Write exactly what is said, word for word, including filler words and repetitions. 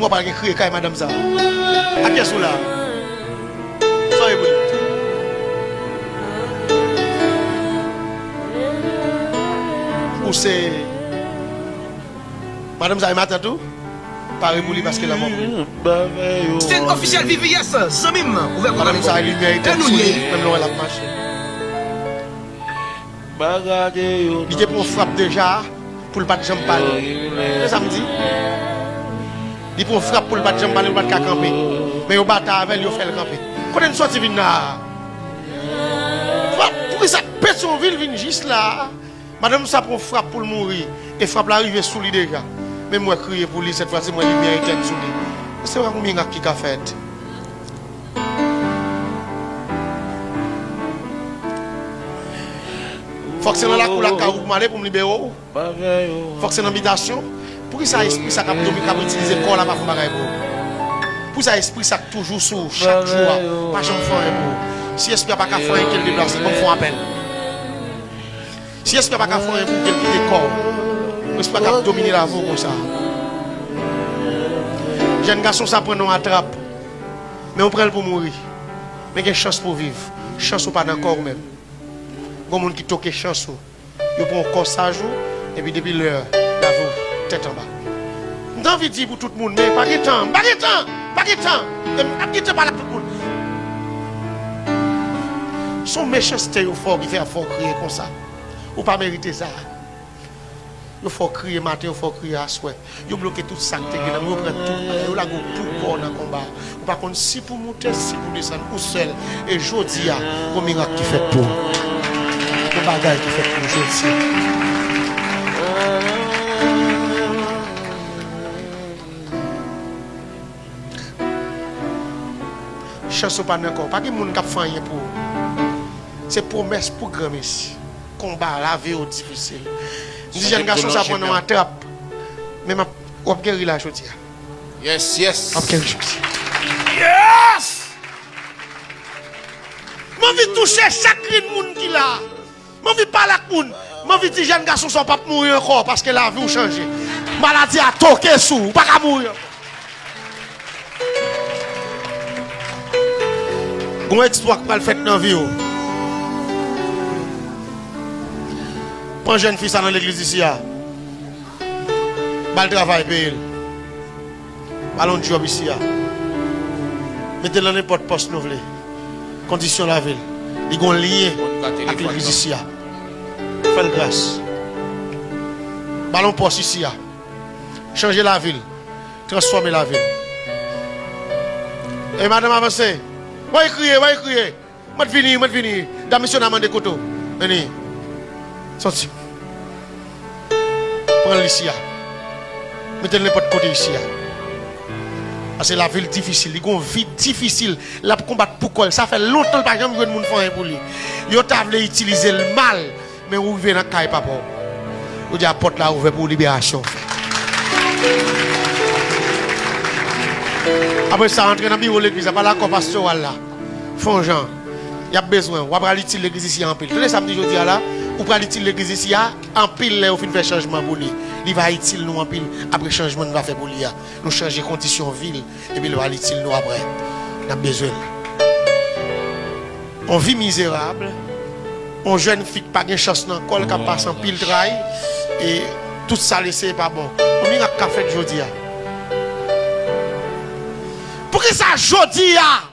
Kò pa gen kriye kay madanm sa. A kiyès ou la? Sa w ye pou li? Ou se madanm sa e matant ou? Pare pou li paske lanmò pran. Stand officiel V V S, zanmi m, ouvè kò. Madanm sa e limyè etèn sou li, menm lè w wè l ap mache. Li te pran yon frap deja pou l pa t janm pale. Se sa m di. Li pran yon frap pou l pa t janm pale, pou l pa t ka kanpe. Men yo batay avè l, yo fè l kanpe. Kote n sòti vin la a? Frap, poukisa Petyonvil vin jis la a? Madanm sa pran frap pou l mouri, e frap la rive sou li deja. Men m wè kriye pou li, sèt fwa se mwen limyè etèn sou li. Se yon mirak ki ka fèt. Fòk se nan lakou lakay ou pou m ale pou m libere w. Fòk se nan bitasyon. Poukisa espri sa k ap domi, k ap itilize kò w la pa fè yon bagay pou ou? Poukisa espri sa k toujou sou ou chak jou a pa janm fè anyen pou ou? Si espri a pa ka fè anyen, ke l deplase. Ban m fè yon apèl. Si espri a pa ka fè anyen pou ou, ke l kite kò w. Espri a k ap domine lavi w konsa. Jèn gason sa pran non a trap. Men ou pran l pou mouri. Men gen chans pou w viv. Chans ou pa nan kò w menm. Gon moun ki toke chans ou. Yo pran w kòsaj ou, epi depi lè, lavi w tèt anba. M t anvi di pou tout moun, men pa gen tan, m pa gen tan, m pa gen tan. E m ap gen tan pale ak tout moun. Se yon mechanste yo fè w ki fè y ap fè w kriye konsa. Ou pa merite sa. Yo fè w kriye maten, yo fè w kriye aswè. Yo bloke tout sa k te gen nan men w, yo pran tout bagay, yo lage w tou kò nan konba a. Ou pa konn si pou w moute, si pou w desann, ou sèl. E jodi a, gon mirak ki fèt pou ou. Gon bagay ki fèt pou ou jodi a. Chans ou pa nan kò w. Pa gen moun k ap fè anyen pou ou. Se pwomès pou granmesi. Konba lavi w difisil. M di jèn gason sa pran non a trap. Men m ap, w ap geri la jodi a. Yes, yes. W ap geri jodi a. Yes! M anvi touche chak grenn moun ki la. M anvi pale ak moun. M anvi di jèn gason sa w p ap mouri ankò paske lavi w chanje. Maladi a toke sou ou. Ou pa ka mouri ankò. Gon ekspwa k pral fèt nan vi w. Pran jèn fi sa nan legliz isi a. Ba l travay, peye l. Ba l yon djòb isi a. Mete l nan nenpòt pòs nou vle. Kondisyon lavi l. Li gon lyen ak legliz isi a. Fè l gras. Ba l yon pòs isi a. Chanje lavi l. Transfòme lavi l. E madanm avanse. Woy kriye, woy kriye. Mwen t vini, mwen t vini. Dam misyonè a mande kote w. Vini. Soti. Pran l isi a. Mete l nenpòt kote isi a. Paske lavi l difisil. Li gon vi difisil. L ap konbat pou kò l. Sa fè lontan l pa janm jwenn moun fè anyen pou li. Yo ta vle itilize l mal. Men ou rive nan kay papa w. Jodi a pòt la ouvè pou ou, liberasyon fèt. Apre sa, antre nan biwo legliz la, pale ak kò pastoral la. Fè yon jan. Y ap bezwen w. W ap pral itil legliz isi a anpil. Tande sa m di jodi a la, ou pral itil legliz isi a anpil lè yo fin fè chanjman pou li. Li va itil nou anpil apre chanjman n va fè pou li a. Nou chanje kondisyon vi l. Epi l pral itil nou apre. N ap bezwen l. On vi mizerab, on jèn fi k pa gen chans nan kò l, k ap pase anpil tray, e tout sa l eseye pa bon. On mirak ka fèt jodi a. Poukisa jodi a?